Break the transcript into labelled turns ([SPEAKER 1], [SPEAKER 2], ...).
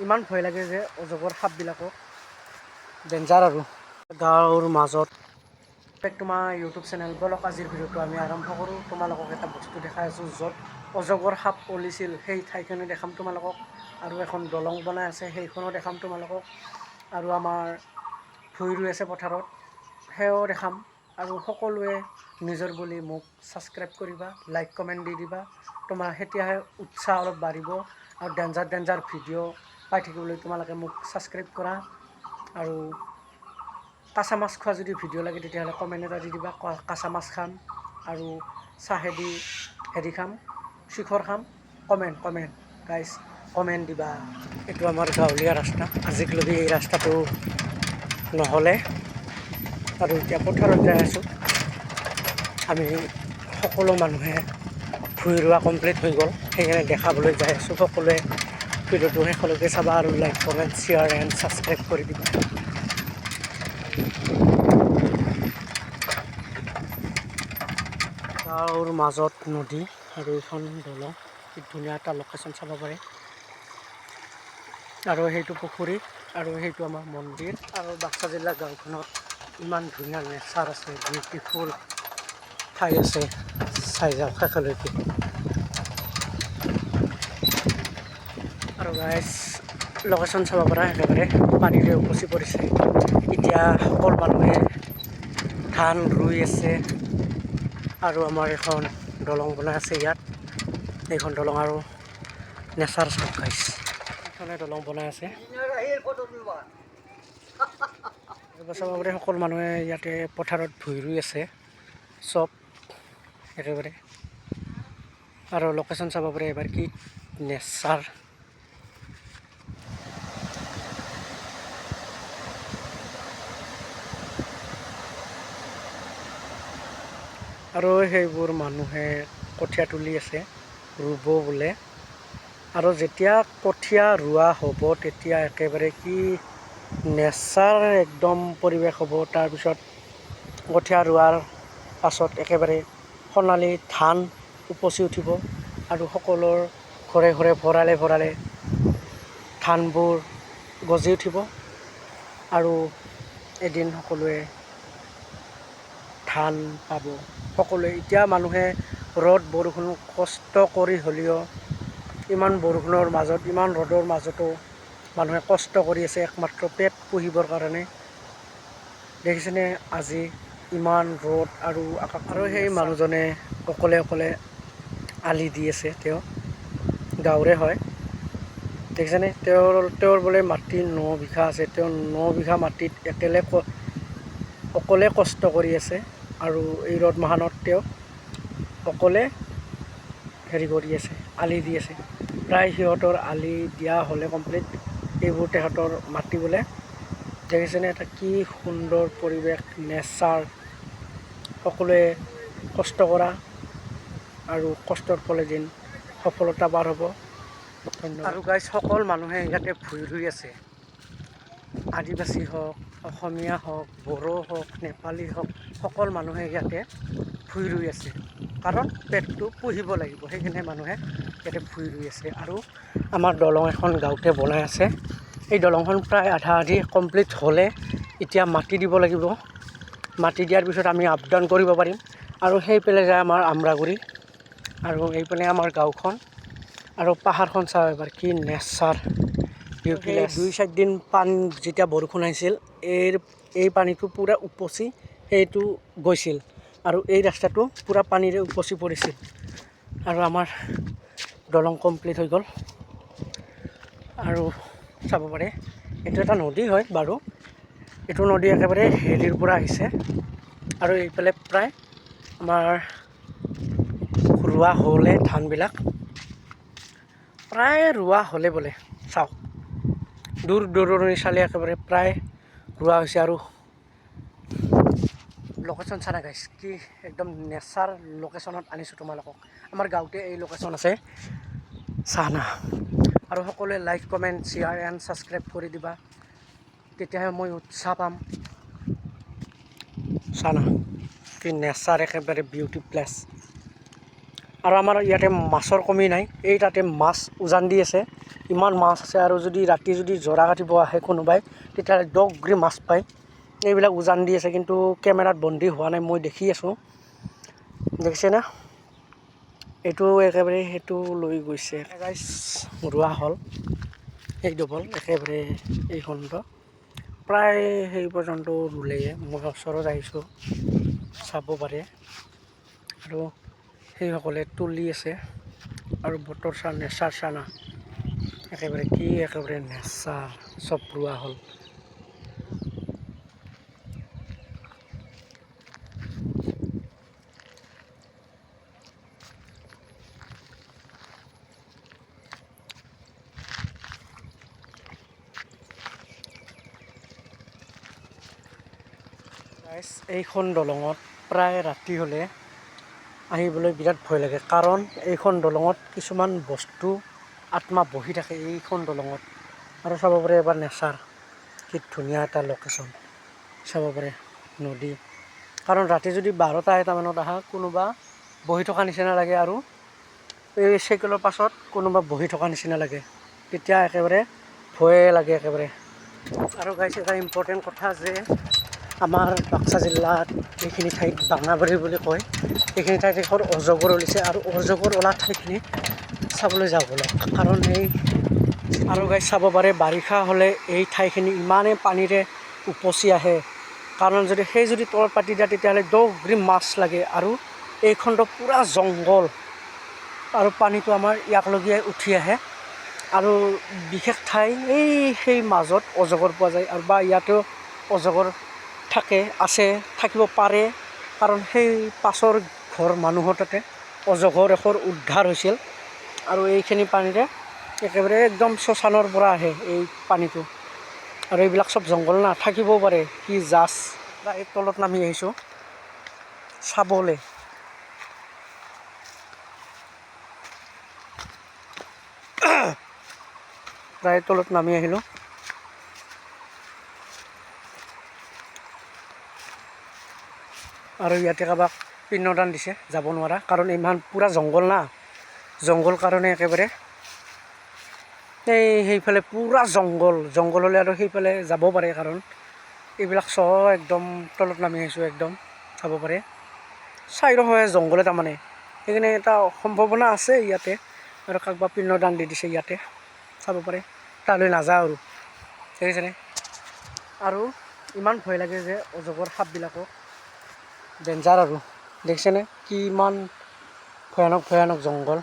[SPEAKER 1] ইমান ভয় লাগে যে অজগৰ সাপবিলাকক, ডেঞ্জাৰ। আৰু গাঁৱৰ মাজত বেক তোমাৰ ইউটিউব চেনেল। বলক, আজিৰ ভিডিঅ'টো আমি আৰম্ভ কৰোঁ। তোমালোকক এটা বস্তু দেখাই আছোঁ, য'ত অজগৰ সাপ ওলিছিল সেই ঠাইখিনি দেখাম তোমালোকক। আৰু এখন দলং বনাই আছে, সেইখনো দেখাম তোমালোকক। আৰু আমাৰ ভুঁই ৰুই আছে পথাৰত, সেয়াও দেখাম। আৰু সকলোৱে নিজৰ বুলি মোক ছাবস্ক্ৰাইব কৰিবা, লাইক কমেণ্ট দি দিবা। তোমাৰ তেতিয়াহে উৎসাহ অলপ বাঢ়িব আৰু ডেঞ্জাৰ ডেঞ্জাৰ ভিডিঅ' পাই থাকিবলৈ তোমালোকে মোক ছাবস্ক্ৰাইব কৰা। আৰু কাঁচা মাছ খোৱা যদি ভিডিঅ' লাগে, তেতিয়াহ'লে কমেণ্ট এটা দি দিবা, কাঁচা মাছ খাম আৰু চাহেদি হেৰি খাম, শিখৰ খাম। কমেণ্ট, কমেণ্ট গাইজ, কমেণ্ট দিবা। এইটো আমাৰ গাঁৱলীয়া ৰাস্তা। আজিকলৈকে এই ৰাস্তাটো নহ'লে। আৰু এতিয়া পথাৰত যাই আছোঁ আমি। সকলো মানুহে ভুঁই ৰোৱা কমপ্লিট হৈ গ'ল, সেইকাৰণে দেখাবলৈ যাই আছোঁ। সকলোৱে ভিডিঅ'টো শেষলৈকে চাবা আৰু like, comment, share and subscribe কৰি দিবা। গাঁৱৰ মাজত নদী আৰু এইখন দলং। কি ধুনীয়া এটা লোকেশ্যন, চাব পাৰে। আৰু সেইটো পুখুৰী আৰু সেইটো আমাৰ মন্দিৰ। আৰু বাক্সা জিলাৰ গাঁওখনত ইমান ধুনীয়া নেচাৰ আছে, বিউটিফুল ঠাই আছে, চাই যাওক শেষলৈকে। আৰু গাইজ, লোকেশ্যন চাব পৰা, একেবাৰে পানীৰে উপচি পৰিছে। এতিয়া সকলো মানুহে ধান ৰুই আছে। আৰু আমাৰ এখন দলং বনাই আছে ইয়াত, এইখন দলং। আৰু নেচাৰ চাওক গাইজ, এইখনে দলং বনাই আছে। এইবাৰ চাব পাৰে, সকলো মানুহে ইয়াতে পথাৰত ভুঁই ৰুই আছে চব একেবাৰে। আৰু লোকেশ্যন চাব পাৰে এবাৰ, কি নেচাৰ! আৰু সেইবোৰ মানুহে কঠীয়া তুলি আছে, ৰুব বোলে। আৰু যেতিয়া কঠীয়া ৰোৱা হ'ব, তেতিয়া একেবাৰে কি নেচাৰ একদম পৰিৱেশ হ'ব। তাৰপিছত কঠীয়া ৰোৱাৰ পাছত একেবাৰে সোণালী ধান উপচি উঠিব আৰু সকলোৰ ঘৰে ঘৰে, ভঁৰালে ভঁৰালে ধানবোৰ গজি উঠিব আৰু এদিন সকলোৱে ধান পাব সকলোৱে। এতিয়া মানুহে ৰ'দ বৰষুণ কষ্ট কৰি হ'লেও, ইমান বৰষুণৰ মাজত, ইমান ৰ'দৰ মাজতো মানুহে কষ্ট কৰি আছে একমাত্ৰ পেট পুহিবৰ কাৰণে। দেখিছেনে, আজি ইমান ৰ'দ আৰু আকাশ। আৰু সেই মানুহজনে অকলে অকলে আলি দি আছে। তেওঁ গাঁৱৰে হয়, দেখিছেনে? তেওঁৰ বোলে মাটি 9 বিঘা আছে। তেওঁ 9 বিঘা মাটিত একেলে অকলে কষ্ট কৰি আছে। আৰু এই ৰ'দ মাহানত তেওঁ অকলে হেৰি কৰি আছে, আলি দি আছে। প্ৰায় সিহঁতৰ আলি দিয়া হ'লে কমপ্লিট, এইবোৰ তেখেতৰ মাটি বোলে। দেখিছেনে, এটা কি সুন্দৰ পৰিৱেশ, নেচাৰ! সকলোৱে কষ্ট কৰা আৰু কষ্টৰ ফল এদিন সফলতা পাৰ হ'ব। ধন্যবাদ। আৰু গাইজ, সকলো মানুহে ইয়াতে ভুঁই ৰুই আছে। আদিবাসী হওক, অসমীয়া হওক, বড়ো হওক, নেপালী হওক, সকলো মানুহে ইয়াতে ভুঁই ৰুই আছে। কাৰণ পেটটো পুহিব লাগিব, সেইকাৰণে মানুহে ইয়াতে ভুঁই ৰুই আছে। আৰু আমাৰ দলং এখন গাঁৱতে বনাই আছে। এই দলংখন প্ৰায় আধা আধি কমপ্লিট হ'লে এতিয়া মাটি দিব লাগিব। মাটি দিয়াৰ পিছত আমি আপ ডাউন কৰিব পাৰিম। আৰু সেইফালে যায় আমাৰ আমৰাগুৰি আৰু এইপিনে আমাৰ গাঁওখন। আৰু পাহাৰখন চাওঁ এবাৰ, কি নেচাৰ, বিউটি! 2-4 দিন পানী যেতিয়া বৰষুণ আহিছিল, এই পানীটো পূৰা উপচি সেইটো গৈছিল আৰু এই ৰাস্তাটো পূৰা পানীৰে উপচি পৰিছিল। আৰু আমাৰ দলং কমপ্লিট হৈ গ'ল। আৰু চাব পাৰে, এইটো এটা নদী হয় বাৰু। এইটো নদী একেবাৰে হেৰিৰ পৰা আহিছে। আৰু এইফালে প্ৰায় আমাৰ ৰোৱা হ'লে, ধানবিলাক প্ৰায় ৰোৱা হ'লে বোলে। চাওক, দূৰ দূৰণি চালে একেবাৰে প্ৰায় ৰোৱা হৈছে। আৰু লোকেশ্যন চানা গাইছ, কি একদম নেচাৰ লোকেশ্যনত আনিছোঁ তোমালোকক। আমাৰ গাঁৱতে এই লোকেশ্যন আছে, চানা। আৰু সকলোৱে like, comment, share and subscribe কৰি দিবা, তেতিয়াহে মই উৎসাহ পাম। চানা, কি নেচাৰ, একেবাৰে বিউটি প্লেচ। আৰু আমাৰ ইয়াতে মাছৰ কমি নাই। এই তাতে মাছ উজান দি আছে, ইমান মাছ আছে। আৰু যদি ৰাতি যদি জৰা কাটিব আহে কোনোবাই, তেতিয়াহ'লে দগৰি মাছ পায়। এইবিলাক উজান দি আছে, কিন্তু কেমেৰাত বন্দী হোৱা নাই, মই দেখি আছোঁ। দেখিছেনে? এইটো একেবাৰে সেইটো লৈ গৈছে। গাইছ, ৰোৱা হ'ল এই ডবল একেবাৰে এই খণ্ড প্ৰায় সেই পৰ্যন্ত ৰুলেয়ে। মই ওচৰত আহিছোঁ, চাব পাৰে। আৰু সেইসকলে তুলি আছে। আৰু বতৰ চা, নেচাৰ চা না, একেবাৰে কি একেবাৰে নেচাৰ। চব ৰোৱা হ'ল। গাইছ, এইখন দলঙত প্ৰায় ৰাতি হ'লে আহিবলৈ বিৰাট ভয় লাগে, কাৰণ এইখন দলঙত কিছুমান বস্তু আত্মা বহি থাকে এইখন দলঙত। আৰু চাব পাৰে এবাৰ নেচাৰ, কি ধুনীয়া এটা লোকেশ্যন। চাব পাৰে নদী। কাৰণ ৰাতি যদি 12টা এটামানত আহা, কোনোবা বহি থকা নিচিনা লাগে, আৰু এই চাইকেলৰ পাছত কোনোবা বহি থকা নিচিনা লাগে, তেতিয়া একেবাৰে ভয়ে লাগে একেবাৰে। আৰু গাইছ, এটা ইম্পৰ্টেণ্ট কথা যে আমাৰ বাক্সা জিলাত এইখিনি ঠাইত বাঙাবাৰী বুলি কয়। এইখিনি ঠাইত এখন অজগৰ ওলাইছে, আৰু অজগৰ ওলা ঠাইখিনি চাবলৈ যাওঁ ব'লক। কাৰণ এই আৰু গাইছ, চাব পাৰে, বাৰিষা হ'লে এই ঠাইখিনি ইমানেই পানীৰে উপচি আহে, কাৰণ যদি সেই যদি তলত পাতি দিয়ে, তেতিয়াহ'লে দগৰি মাছ লাগে। আৰু এইখনটো পূৰা জংঘল, আৰু পানীটো আমাৰ ইয়াক লগিয়াই উঠি আহে। আৰু বিশেষ ঠাই এই সেই মাজত অজগৰ পোৱা যায়, আৰু বা ইয়াতেও অজগৰ থাকে, আছে, থাকিব পাৰে। কাৰণ সেই পাছৰ ঘৰ মানুহৰ তাতে অজগৰ এখন উদ্ধাৰ হৈছিল। আৰু এইখিনি পানীৰে একেবাৰে একদম শ্মশানৰ পৰা আহে এই পানীটো। আৰু এইবিলাক চব জংঘল না, থাকিবও পাৰে কি জাছ। এই তলত নামি আহিছোঁ চাবলৈ। প্ৰায় তলত নামি আহিলোঁ। আৰু ইয়াতে কাৰোবাক পিণ্ডদান দিছে, যাব নোৱাৰা, কাৰণ ইমান পূৰা জংঘল না, জংঘল কাৰণে একেবাৰে এই সেইফালে পূৰা জংঘল। জংঘল হ'লে আৰু সেইফালে যাব পাৰে, কাৰণ এইবিলাক চব একদম তলত নামি আহিছোঁ একদম। চাব পাৰে, চাৰিওফালে জংঘলে তাৰমানে, সেইকাৰণে এটা সম্ভাৱনা আছে ইয়াতে। আৰু কাৰোবাক পিণ্ডদান দি দিছে ইয়াতে, চাব পাৰে। তালৈ নাযাওঁ আৰু, দেখিছেনে? আৰু ইমান ভয় লাগে যে অজগৰ সাপবিলাকক, ডেঞ্জাৰ। আৰু দেখিছেনে কিমান ভয়ানক ভয়ানক জংঘল।